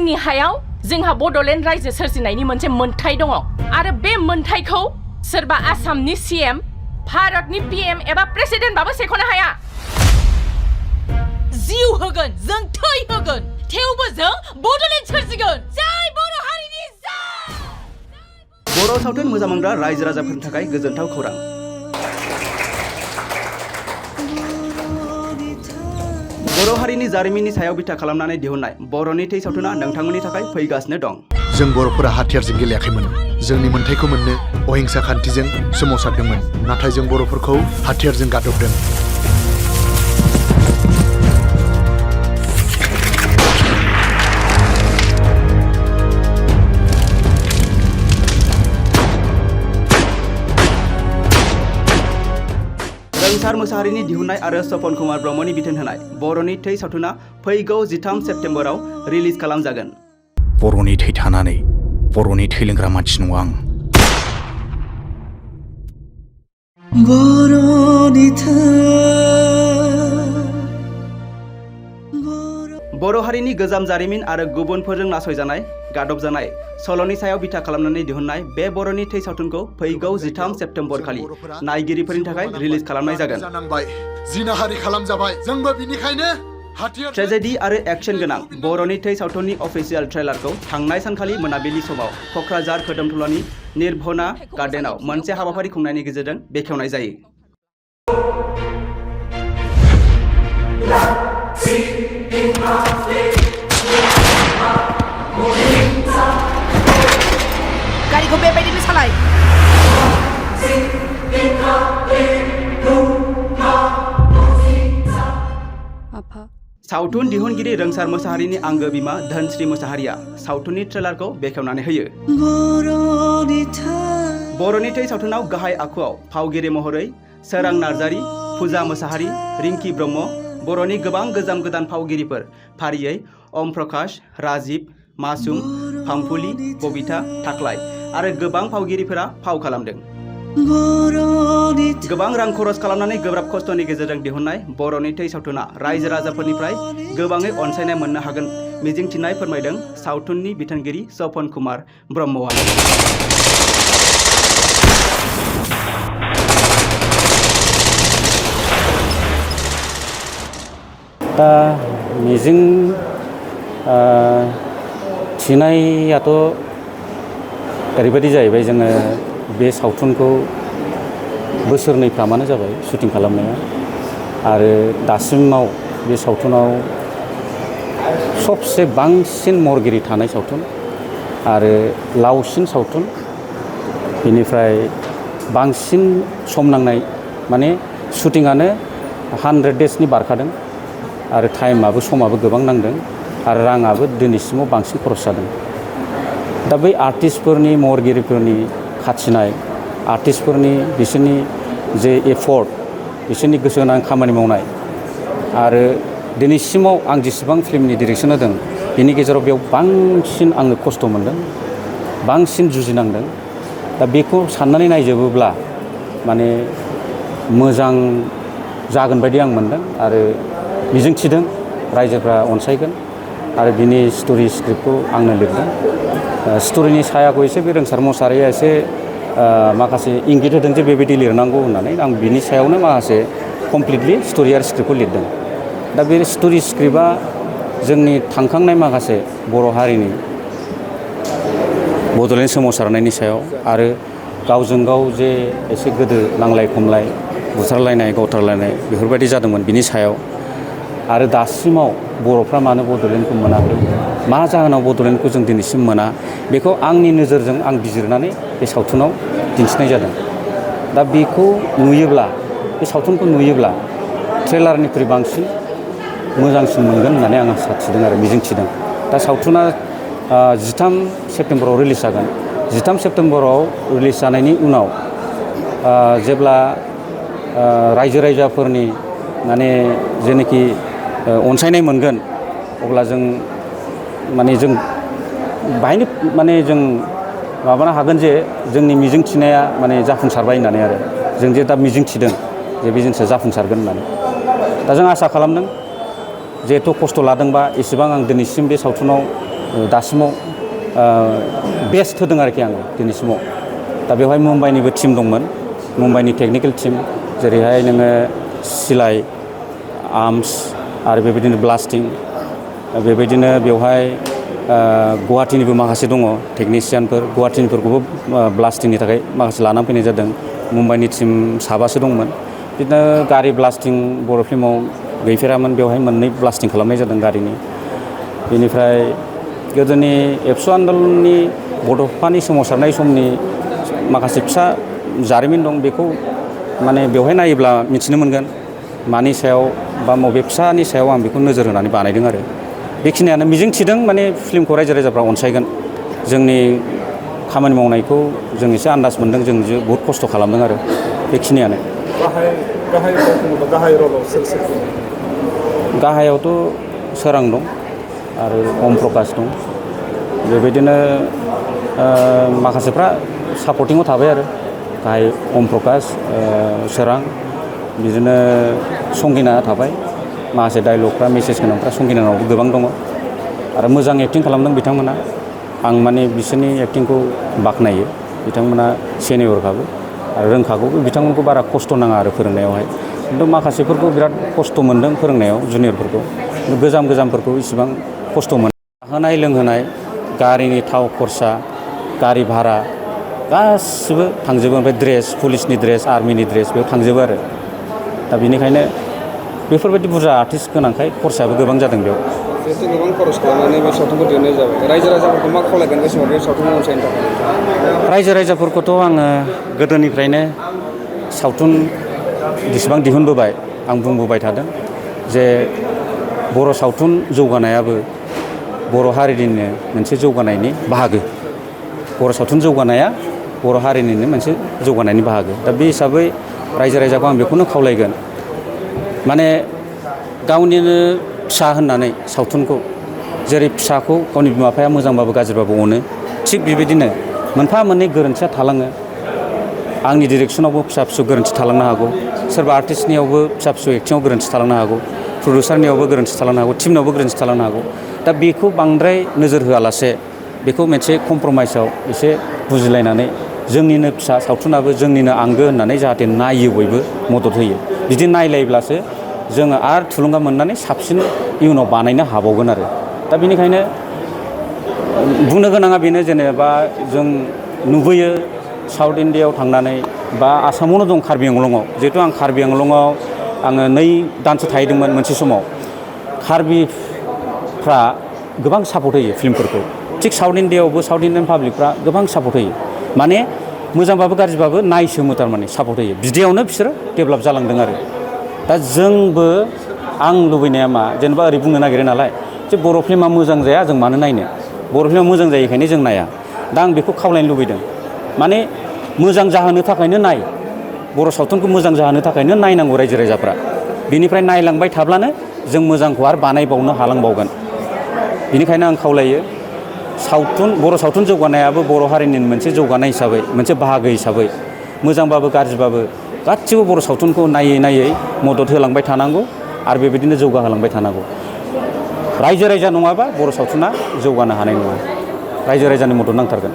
हारिनि हायाव जोंहा बड'लेण्ड रायजो सोरजिनायनि मोनसे मोन्थाय दङ आरो बे मोन्थायखौ सोरबा आसामनि सीएम भारतनि पीएम एबा प्रेसिडेन्टबाबो सेख'नो हाया जिउ होगोन जों थै होगोन थेवबो जों बड'लेण्ड सोरजिगोन जय बर' हारिनि जय बर' सावथुन मोजां मोनग्रा रायजो राजाफोरनि थाखाय गोजोनथाव खौरां बर' हारिनि जारिमिननि सायाव बिथा खालामनानै दिहुननाय बर'नि थै सावथुना नोंथांमोननि थाखाय फैगासिनो दं जों बर'फोरा हाथियारजों गेलेयाखैमोन जोंनि मोन्थायखौ मोननो अहिंसा खान्थिजों सोमावसारदोंमोन नाथाय जों बर'फोरखौ हाथियारजों गादबदों रोंसार मोसाहारिनि दिहुननाय आरो सपन कुमार ब्रह्मनि बिथोन होनाय बर'नि थै सावथुना फैगौ 13 सेप्तेम्बराव रिलिज खालामजागोन बर'नि थै थानानै बर'नि थै लोंग्रा मानसि नङा आं बर' हारिनि गोजाम जारिमिन आरो गुबुनफोरजों नासयजानाय गादबजानाय सल'नि सायाव बिथा खालामनानै दिहुननाय बे बर'नि थै सावथुनखौ फैगौ 13 सेप्तेम्बर खालि नायगिरिफोरनि थाखाय रिलिज खालामनाय जागोन जिनाहारि खालामजाबाय जोंबो बिनिखायनो ट्रेजेडि आरो एक्शन गोनां बर'नि थै सावथुननि अफिसियेल ट्रेलारखौ थांनाय सानखालि मोनाबिलि समाव क'क्राझार खोदोमथलानि निर्भना गार्डेनाव मोनसे हाबाफारि खुंनायनि गेजेरजों बेखेवनाय जायो गारिखौ बेबायदिनो सालाय सावथुन दिहुनगिरि रोंसार मोसाहारिनि आंगो बिमा धोनस्री मोसाहारिया सावथुननि ट्रेलारखौ बेखेवनानै होयो बर'नि थै सावथुनाव गाहाय आखुआव फावगिरि महरै सोरां नार्जारी फुजा मोसाहारी रिंकी ब्रह्म बर'नि गोबां गोजाम गोदान फावगिरिफोर फारियै ओम प्रकाश राजीव मासूम फामफुलि बबिता थाख्लाय आरो गोबां फावगिरिफोरा फाव खालामदों गोबां रां खरस खालामनानै गोब्राब खस्थ'नि गेजेरजों दिहुननाय बर'नि थै सावथुना रायजो राजाफोरनिफ्राय गोबाङै अनसायनाय मोननो हागोन मिजिंथिनाय फोरमायदों सावथुननि बिथोनगिरि सपन कुमार ब्रह्मआ दा मिजिं थिनायाथ' ओरैबायदि जाहैबाय जोङो बे सावथुनखौ बोसोरनैफ्रामानो जाबाय शुटिं खालामनाया आरो दासिमाव बे सावथुनाव सबसे बांसिन महरगिरि थानाय सावथुन आरो लावसिन सावथुन बेनिफ्राय बांसिन सम नांनाय माने शुटिंआनो 100 डेजनि बारखादों आरो टाइमाबो समाबो गोबां नांदों आरो राङाबो दिनैसिमाव बांसिन खरस जादों दा बै आर्टिस्टफोरनि महरगिरिफोरनि खाथिनाय आर्टिस्टफोरनि बिसोरनि जे एफर्ट बिसोरनि गोसो गोनां खामानि मावनाय आरो दिनैसिमाव आं जेसेबां फिल्मनि डिरेक्सन होदों बेनि गेजेराव बेयाव बांसिन आङो खस्थ' मोनदों बांसिन जुजिनांदों दा बेखौ साननानै नायजोबोब्ला माने मोजां जागोन बायदि आं मोनदों आरो मिजिंथिदों रायजोफ्रा अनसायगोन आरो बिनि स्ट'रि स्क्रिप्टखौ आंनो लिरदों स्ट'रिनि सायाखौ एसे बे रोंसार मोसाहारिया एसे माखासे इंगित होदों जे बेबायदि लिरनांगौ होननानै आं बिनि सायावनो माखासे कमप्लिटलि स्ट'रि आरो स्क्रिप्टखौ लिरदों दा बे स्ट'रि स्क्रिप्टआ जोंनि थांखांनाय माखासे बर' हारिनि बड'लेण्ड सोमावसारनायनि सायाव आरो गावजों गाव जे एसे गोदो नांलाय खमलाय बुथारलायनाय गावथारलायनाय बेफोरबायदि जादोंमोन बिनि सायाव आरो दासिमाव बर'फ्रा मानो बड'लेण्डखौ मोनाखै मा जाहोनाव बड'लेण्डखौ जों दिनैसिम मोना बेखौ आंनि नोजोरजों आं बिजिरनानै बे सावथुनाव दिन्थिनाय जादों दा बेखौ नुयोब्ला बे सावथुनखौ नुयोब्ला ट्रेलारनिख्रुइ बांसिन मोजांसिन मोनगोन होननानै आं आसा थिदों आरो मिजिंथिदों दा सावथुना 13 सेप्तेम्बराव रिलिज जागोन 13 सेप्तेम्बराव रिलिज जानायनि उनाव जेब्ला रायजो राजाफोरनि माने जेनोखि अनसायनाय मोनगोन अब्ला जों माने जों बाहायनो माने जों माबानो हागोन जे जोंनि मिजिंथिनाया माने जाफुंसारबाय होननानै आरो जों जे दा मिजिंथिदों जे बे जिनिसा जाफुंसारगोन होननानै दा जों आसा खालामदों जिहेथु खस्थ' लादोंबा एसेबां आं दिनैसिम बे सावथुनाव दासिमाव बेस्ट होदों आरोखि आङो दिनैसिमाव। दा बेवहाय मुम्बाइनिबो टिम दंमोन, मुम्बाइनि टेकनिकेल टिम, जेरैहाय नोङो सिलाइ, आर्म्स आरो बेबायदिनो ब्लास्टिं, बेबायदिनो बेवहाय गुवाहाटीनिबो माखासे दङ टेकनिशियानफोर, गुवाहाटीनिफोरखौबो ब्लास्टिंनि थाखाय माखासे लानानै फैनाय जादों। मुम्बाइनि टिम 7 दंमोन। बिदिनो गारि ब्लास्टिं बर' फिल्माव गैफेरामोन, बेवहाय 2 ब्लास्टिं खालामनाय जादों गारिनि। बेनिफ्राय गोदोनि एबसु आन्दलननि बड'फानि सोमावसारनाय समनि माखासे फिसा जारिमिन दं, बेखौ माने बेवहाय नायोब्ला मिथिनो मोनगोन मानि सायाव बा बबे फिसानि सायाव आं बेखौ नोजोर होनानै बानायदों आरो बेखिनियानो। मिजिं थिदों माने फिल्मखौ रायजो राजाफ्रा अनसायगोन। जोंनि खामानि मावनायखौ जों एसे आन्दाज मोनदों, जों बहुद खस्थ' खालामदों आरो बेखिनियानो। गाहायावथ' सोरां दं आरो अम प्रकाश दं, बेबायदिनो माखासेफ्रा सापर्टिंआव थाबाय आरो गाहाय अम प्रकाश, सोरां, बिदिनो संगिना थाबाय। माखासे डाइलगफ्रा मेसेज गोनांफ्रा संगिनानावबो गोबां दङ आरो मोजां एक्टिं खालामदों बिथांमोना। आं माने बिसोरनि एक्टिंखौ बाख्नायो। बिथांमोना सेनियरखाबो आरो रोंखागौबो, बिथांमोनखौ बारा खस्थ' नाङा आरो फोरोंनायावहाय। खिन्थु माखासेफोरखौ बिराद खस्थ' मोनदों फोरोंनायाव, जुनियरफोरखौ। गोजामफोरखौ इसिबां खस्थ' मोनो। जाहोनाय लोंहोनाय, गारिनि थाव खरसा, गारि भारा गासिबो थांजोबो। ओमफ्राय ड्रेस, पुलिसनि ड्रेस, आर्मिनि ड्रेस बेयाव थांजोबो आरो। दा बेनिखायनो बेफोरबायदि बुरजा आर्टिस्ट गोनांखाय खरसायाबो गोबां जादों बेयाव। जिहेतु गोबां खरस खालामनानै बे सावथुनखौ दिहुननाय जाबाय, रायजो राजाफोरखौ मा खावलायगोन बे समाव बे सावथुनखौ अनसायनो थाखाय? रायजो राजाफोरखौथ' आङो गोदोनिफ्रायनो सावथुन जेसेबां दिहुनबोबाय आं बुंबोबाय थादों जे बर' सावथुन जौगानायाबो बर' हारिनिनो मोनसे जौगानायनि बाहागो। बर' सावथुन जौगानाया बर' हारिनिनो मोनसे जौगानायनि बाहागो। दा बे हिसाबै रायजो राजाखौ आं बेखौनो खावलायगोन, माने गावनिनो फिसा होननानै सावथुनखौ, जेरै फिसाखौ गावनि बिमा बिफाया मोजांबाबो गाज्रिबाबो अनो, थिग बेबायदिनो मोनफा मोननै गोरोन्थिया थालाङो। आंनि डिरेक्सनावबो फिसा फिसौ गोरोन्थि थालांनो हागौ, सोरबा आर्टिस्टनियावबो फिसा फिसौ एक्टिङाव गोरोन्थि थालांनो हागौ, प्रडिउसारनियावबो गोरोन्थि थालांनो हागौ, टिमनावबो गोरोन्थि थालांनो हागौ। दा बेखौ बांद्राय नोजोर होआलासे बेखौ मोनसे कमप्रमाइसाव एसे बुजिलायनानै जोंनिनो फिसा सावथुनाबो जोंनिनो आंगो होननानै जाहाथे नायो, बयबो मदद होयो। बिदि नायलायब्लासो जोङो आरो थुलुंगा मोननानै साबसिन इयुनाव बानायनो हाबावगोन आरो। दा बेनिखायनो बुंनो गोनाङा बेनो, जेनेबा जों नुबोयो साउथ इण्डियायाव थांनानै, बा आसामावनो दं कार्बि आंलंआव। जिहेतु आं कार्बि आंलंआव आङो 2 दानसो थाहैदोंमोन मोनसे समाव। कार्बिफ्रा गोबां सापर्ट होयो फिल्मफोरखौ। थिग साउथ इण्डियायावबो साउथ इण्डियान पाब्लिकफ्रा गोबां सापर्ट होयो, माने मोजांबाबो गाज्रिबाबो नायसोमो, थारमाने सापर्ट होयो। बिदियावनो बिसोरो डेभेलप जालांदों आरो। दा जोंबो, आं लुबैनाया मा, जेनेबा ओरै बुंनो नागिरो नालाय जे बर' फिल्मा मोजां जाया जों मानो नायनो, बर' फिल्मा मोजां जायैखायनो जों नाया। दा आं बेखौ खावलायनो लुबैदों, माने मोजां जाहोनो थाखायनो नाय, बर' सावथुनखौ मोजां जाहोनो थाखायनो नायनांगौ रायजो राजाफ्रा। बेनिफ्राय नायलांबाय थाब्लानो जों मोजांखौ आरो बानायबावनो हालांबावगोन। बेनिखायनो आं खावलायो, बर' सावथुन जौगानायाबो बर' हारिनि मोनसे जौगानाय हिसाबै, मोनसे बाहागो हिसाबै, मोजांबाबो गाज्रिबाबो गासिबो बर' सावथुनखौ नायै नायै मदद होलांबाय थानांगौ आरो बेबायदिनो जौगाहोलांबाय थानांगौ। रायजो राजा नङाबा बर' सावथुना जौगानो हानाय नङा, रायजो राजानि मदद नांथारगोन।